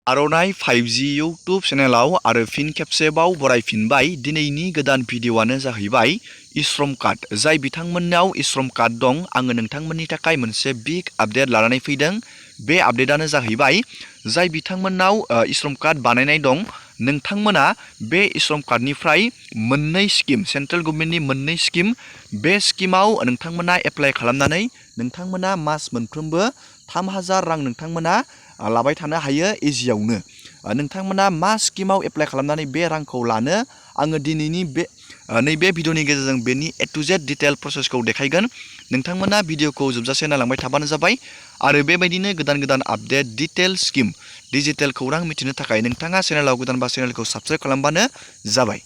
आर'नाइ 5G YouTube चेनेलाव आरो फिन खेबसेबाव बरायफिनबाय। दिनैनि गोदान भिडिअ'आनो जाहैबाय श्रम कार्ड। जाय बिथांमोननाव श्रम कार्ड दं, आङो नोंथांमोननि थाखाय मोनसे बिग आपडेट लानानै फैदों। बे आपडेटआनो जाहैबाय जाय बिथांमोननाव श्रम कार्ड बानायनाय दं, नोंथांमोना बे श्रम कार्डनिफ्राय मोननै स्किम, सेन्ट्रेल गभर्नमेन्टनि मोननै स्किम, बे स्किमाव नोंथांमोना एप्लाइ खालामनानै नोंथांमोना मास मोनफ्रोमबो 3000 रां नोंथांमोना लाबाय थानो हायो इजियावनो। नोंथांमोना मा स्किमाव एप्लाइ खालामनानै बे रांखौ लानो, आङो दिनैनि नैबे भिडिअनि गेजेरजों बेनि A to Z डिटेल प्रसेसखौ देखायगोन। नोंथांमोना भिडिअखौ जोबजासे नायलांबाय थाबानो जाबाय। आरो बेबायदिनो गोदान गोदान आपडेट, डिटेल स्किम, डिजिटेल खौरां मिथिनो थाखाय नोंथाङा चेनेलाव गोदानबा चेनेलखौ साबस्क्राइब खालामबानो जाबाय।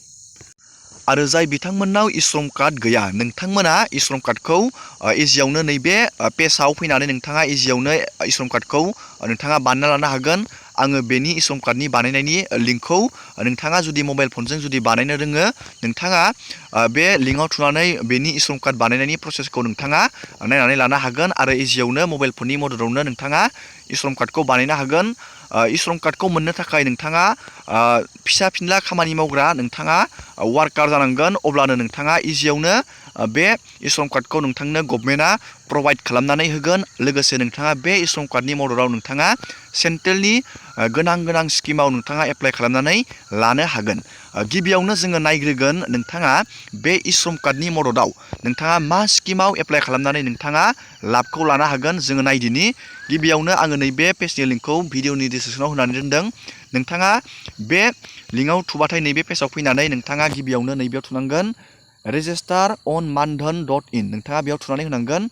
आरो जाय बिथांमोननाव श्रम कार्ड गैया, नोंथांमोना श्रम कार्डखौ इजियावनो नैबे पेजआव फैनानै नोंथाङा इजियावनो श्रम कार्डखौ नोंथाङा बानायना लानो हागोन। आङो बेनि श्रम कार्डनि बानायनायनि लिंकखौ, नोंथाङा जुदि मबाइल फनजों जुदि बानायनो रोङो, नोंथाङा बे लिंकआव थुनानै बेनि श्रम कार्ड बानायनायनि प्रसेसखौ नोंथाङा नायनानै लानो हागोन। आरो इजियावनो मबाइल फननि मददावनो नोंथाङा श्रम कार्डखौ बानायनो हागोन। श्रम कार्डखौ मोननो थाखाय नोंथाङा फिसा फिनला खामानि मावग्रा नोंथाङा वार्कार जानांगोन। अब्लानो नोंथाङा इजियावनो बे श्रम कार्डखौ नोंथांनो गभर्नमेन्टआ प्रभाइड खालामनानै होगोन। लोगोसे नोंथाङा बे श्रम कार्डनि मददाव नोंथाङा सेन्ट्रेलनि गोनां स्किमाव नोंथाङा एप्लाइ खालामनानै लानो हागोन। गिबियावनो जोङो नायग्रोगोन नोंथाङा बे श्रम कार्डनि मददाव नोंथाङा मा स्किमाव एप्लाइ खालामनानै नोंथाङा लाबखौ लानो हागोन। जोङो नायदिनि। गिबियावनो आङो नैबे पेजनि लिंकखौ भिडिअनि डिसक्रिपसनाव होनानै दोनदों। नोंथाङा बे लिंकआव थुबाथाय नैबे पेजआव फैनानै नोंथाङा गिबियावनो नैबेयाव थुनांगोन रेजिस्टार अन मानधन.in, नोंथाङा बेयाव थुनानै होनांगोन।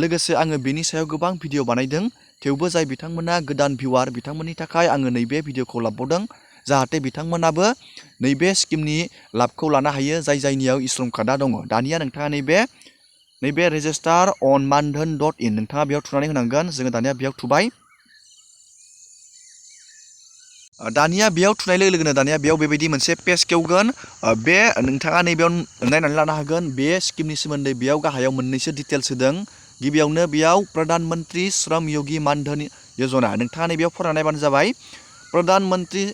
लोगोसे आङो बेनि सायाव गोबां भिडिअ बानायदों। थेवबो जाय बिथांमोना गोदान भिउआर, बिथांमोननि थाखाय आङो नैबे भिडिअखौ लाबोदों, जाहाथे बिथांमोनाबो नैबे स्किमनि लाबखौ लानो हायो जायनियाव श्रम कार्डआ दङ। दानिया नोंथाङा नैबे रेजिस्टार अन मानधन.in, नोंथाङा बेयाव थुनानै होनांगोन। जोङो दानिया बेयाव थुबाय। दानिया बेयाव थुनाय लोगो लोगोनो दानिया बेयाव बेबायदि मोनसे पेज खेवगोन। बे नोंथाङा नैबेयाव नायनानै लानो हागोन बे स्किमनि सोमोन्दै। बेयाव गाहायाव मोननैसो डिटेल्स होदों। गिबियावनो बेयाव प्रधान मन्त्रि श्रम योगी मानधन योजना, नोंथाङा नैबेयाव फरायना नायबानो जाबाय। Pradhan Mantri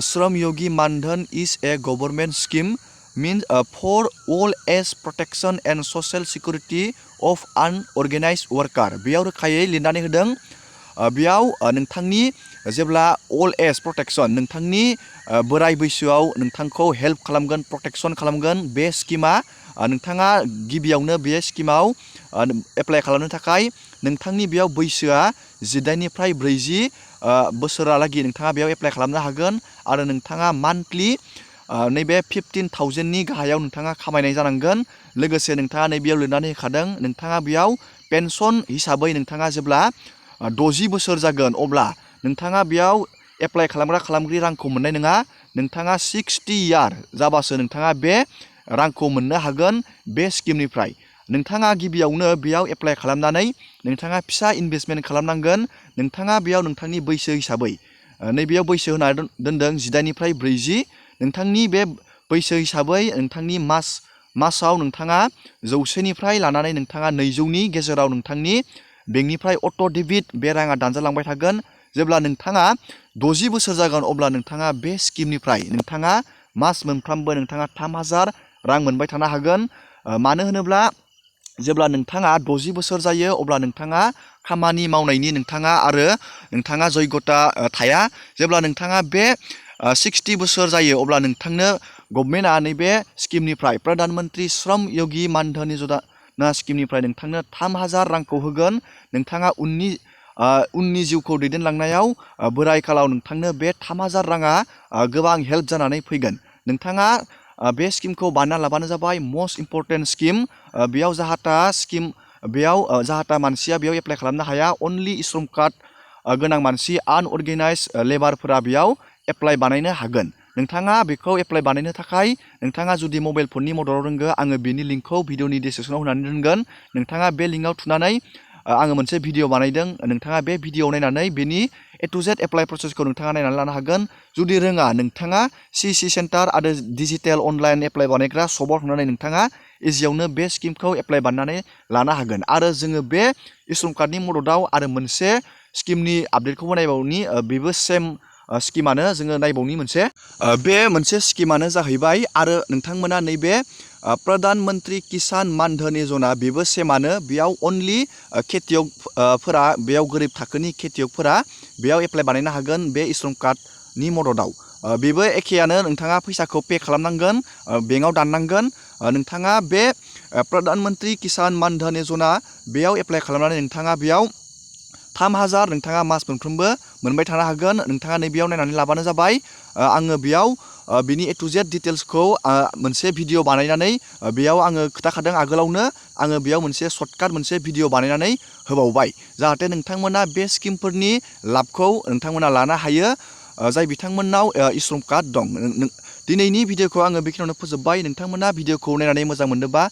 Shram Yogi Maandhan is a government scheme means for all age protection and social security of unorganized worker। बेयाव रोखायै लिरनानै होदों। बेयाव नोंथांनि जेब्ला अल एज प्रटेक्शन, नोंथांनि बोराय बैसोआव नोंथांखौ हेल्प खालामगोन, प्रटेक्शन खालामगोन बे स्किमा। नोंथाङा गिबियावनो बे स्किमाव एप्लाइ खालामनो थाखाय नोंथांनि बेयाव बैसोआ 18निफ्राय 40 बोसोरालागै नोंथाङा बेयाव एप्लाइ खालामनो हागोन। आरो नोंथाङा मान्थलि नैबे 15,000नि गाहायाव नोंथाङा खामायनाय जानांगोन। लोगोसे नोंथाङा नैबेयाव लिरनानै होखादों नोंथाङा बेयाव पेन्सन हिसाबै नोंथाङा जेब्ला 60 बोसोर जागोन, अब्ला नोंथाङा बेयाव एप्लाइ खालामग्रि रांखौ मोननाय नङा। नोंथाङा 60 इयार जाबासो नोंथाङा बे रांखौ मोननो हागोन बे स्किमनिफ्राय। नोंथाङा गिबियावनो बेयाव एप्लाइ खालामनानै नोंथाङा फिसा इनभेस्टमेन्ट खालामनांगोन। नोंथाङा बेयाव नोंथांनि बैसो हिसाबै नैबेयाव बैसो होना दोनदों 18निफ्राय 40। नोंथांनि बे बैसो हिसाबै नोंथांनि मासाव नोंथाङा 100निफ्राय लानानै नोंथाङा 200नि गेजेराव नोंथांनि बेंकनिफ्राय अट' डेबिट बे राङा दानजालांबाय थागोन। जेब्ला नोंथाङा 60 बोसोर जागोन, अब्ला नोंथाङा बे स्किमनिफ्राय नोंथाङा मास मोनफ्रोमबो नोंथाङा 3000 रां मोनबाय थानो हागोन। मानो होनोब्ला जेब्ला नोंथाङा 60 बोसोर जायो, अब्ला नोंथाङा खामानि मावनायनि नोंथाङा जयगता थाया। जेब्ला नोंथाङा बे 60 बोसोर जायो, अब्ला नोंथांनो गभर्नमेन्टआ नैबे स्किमनिफ्राय प्रधान मन्त्रि श्रम योगी मानधन योजना स्किमनिफ्राय नोंथांनो 3000 रांखौ होगोन। नोंथाङा उननि जिउखौ दैदेनलांनायाव बोराय कालाव नोंथांनो बे 3000 राङा गोबां हेल्प जानानै फैगोन। नोंथाङा बे स्किमखौ बानायना लाबानो जाबाय। Must important scheme. बेयाव जाहाथा मानसिया बेयाव एप्लाइ खालामनो हाया। अनलि श्रम कार्ड गोनां मानसि, आनअर्गेनाइज लेबारफोरा बेयाव एप्लाइ बानायनो हागोन। नोंथाङा बेखौ एप्लाइ बानायनो थाखाय नोंथाङा जुदि मबाइल फननि मददाव रोंगो, आङो बेनि लिंकखौ भिडिअनि डिसक्रिपसनाव होनानै दोनगोन। नोंथाङा बे लिंकआव थुनानै आङो मोनसे भिडिअ बानायदों। नोंथाङा बे भिडिअ नायनानै बेनि A to Z एप्लाइ प्रसेसखौ नोंथाङा नायनानै लानो हागोन। जुदि रोङा, नोंथाङा CC सेन्टार आरो डिजिटेल अनलाइन एप्लाइ बानायग्रा सपआव थांनानै नोंथाङा इजियावनो बे स्किमखौ एप्लाइ बानायनानै लानो हागोन। आरो जोङो बे श्रम कार्डनि मददाव आरो मोनसे स्किमनि आपडेटखौबो नायबावनि। बेबो सेम स्किमानो जोङो नायबावनि मोनसे बे मोनसे स्किमानो जाहैबाय आरो नोंथांमोना नैबे प्रधान मन्त्रि किसान मान धन योजना बेबो सेमानो बेयाव अनलि खेतियकफोरा बेयाव गोरिब थाखोनि खेतियकफोरा बेयाव एप्लाइ बानायनो हागोन बे श्रम कार्डनि मददाव बेबो एखेयानो नोंथाङा फैसाखौ पे खालामनांगोन बेंकआव दाननांगोन नोंथाङा बे प्रधान मन्त्रि किसान मान धन योजना बेयाव एप्लाइ खालामनानै नोंथाङा बेयाव 3000 नोंथाङा मास मोनफ्रोमबो मोनबाय थानो हागोन नोंथाङा नैबेयाव नायनानै लाबानो जाबाय आङो बेयाव बिनि ए टु जेड डिटेल्सखौ मोनसे भिडिअ बानायनानै बेयाव आङो खोथाखादों आगोलावनो आङो बेयाव मोनसे सर्टकाट मोनसे भिडिअ बानायनानै होबावबाय जाहाथे नोंथांमोना बे स्किमफोरनि लाबखौ नोंथांमोना लानो हायो जाय बिथांमोननाव श्रम कार्ड दं दिनैनि भिडिअखौ आङो बेखिनियावनो फोजोबबाय नोंथांमोना भिडिअखौ नायनानै मोजां मोनदोंबा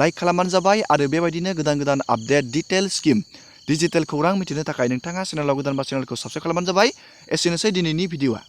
लाइक खालामबानो जाबाय आरो बेबायदिनो गोदान गोदान आपडेट डिटेल स्किम डिजिटेल खौरां मिथिनो थाखाय नोंथाङा चेनेलाव गोदानबा चेनेलखौ साबस्क्राइब खालामबानो जाबाय एसेनोसै दिनैनि भिडिअआ